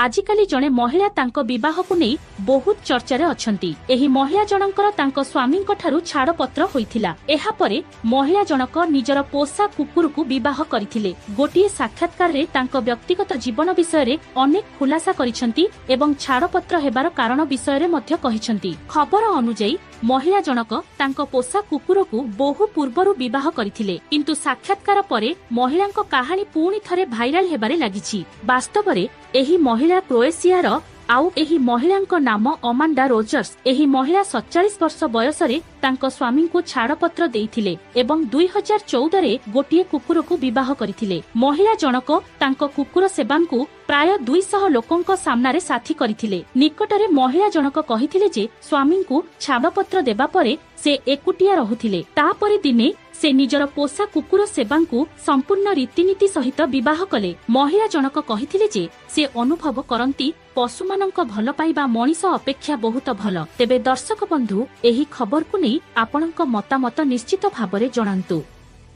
ଆଜିକାଲି ଜଣେ ମହିଳା ତାଙ୍କ ବିବାହକୁ ନେଇ ବହୁତ ଚର୍ଚ୍ଚାରେ ଅଛନ୍ତି। ଏହି ମହିଳା ଜଣଙ୍କର ତାଙ୍କ ସ୍ୱାମୀଙ୍କ ଠାରୁ ଛାଡ଼ପତ୍ର ହୋଇଥିଲା। ଏହାପରେ ମହିଳା ଜଣକ ନିଜର ପୋଷା କୁକୁରକୁ ବିବାହ କରିଥିଲେ। ଗୋଟିଏ ସାକ୍ଷାତକାରରେ ତାଙ୍କ ବ୍ୟକ୍ତିଗତ ଜୀବନ ବିଷୟରେ ଅନେକ ଖୁଲାସା କରିଛନ୍ତି ଏବଂ ଛାଡ଼ପତ୍ର ହେବାର କାରଣ ବିଷୟରେ ମଧ୍ୟ କହିଛନ୍ତି। ଖବର ଅନୁଯାୟୀ, ମହିଳା ଜଣକ ତାଙ୍କ ପୋଷା କୁକୁରକୁ ବହୁ ପୂର୍ବରୁ ବିବାହ କରିଥିଲେ। କିନ୍ତୁ ସାକ୍ଷାତକାର ପରେ ମହିଳାଙ୍କ କାହାଣୀ ପୁଣି ଥରେ ଭାଇରାଲ ହେବାରେ ଲାଗିଛି। ବାସ୍ତବରେ ଏହି ମହିଳା କ୍ରୋଏସିଆର, ଆଉ ଏହି ମହିଳାଙ୍କ ନାମ ଅମାଣ୍ଡା ରୋଜର୍ସ। ଏହି ମହିଳା 47 ବର୍ଷ ବୟସରେ ତାଙ୍କ ସ୍ୱାମୀଙ୍କୁ ଛାଡ଼ପତ୍ର ଦେଇଥିଲେ ଏବଂ 2014ରେ ଗୋଟିଏ କୁକୁରକୁ ବିବାହ କରିଥିଲେ। ମହିଳା ଜଣକ ତାଙ୍କ କୁକୁର ସେବାଙ୍କୁ ପ୍ରାୟ 200 ଲୋକଙ୍କ ସାମ୍ନାରେ ସାଥୀ କରିଥିଲେ। ନିକଟରେ ମହିଳା ଜଣକ କହିଥିଲେ ଯେ ସ୍ୱାମୀଙ୍କୁ ଛାଡ଼ପତ୍ର ଦେବା ପରେ ସେ ଏକୁଟିଆ ରହୁଥିଲେ। ତାପରେ ଦିନେ ସେ ନିଜର ପୋଷା କୁକୁର ସେବାଙ୍କୁ ସମ୍ପୂର୍ଣ୍ଣ ରୀତିନୀତି ସହିତ ବିବାହ କଲେ। ମହିଳା ଜଣକ କହିଥିଲେ ଯେ ସେ ଅନୁଭବ କରନ୍ତି ପଶୁମାନଙ୍କ ଭଲ ପାଇବା ମଣିଷ ଅପେକ୍ଷା ବହୁତ ଭଲ। ତେବେ ଦର୍ଶକ ବନ୍ଧୁ, ଏହି ଖବରକୁ ନେଇ ଆପଣଙ୍କ ମତାମତ ନିଶ୍ଚିତ ଭାବରେ ଜଣାନ୍ତୁ।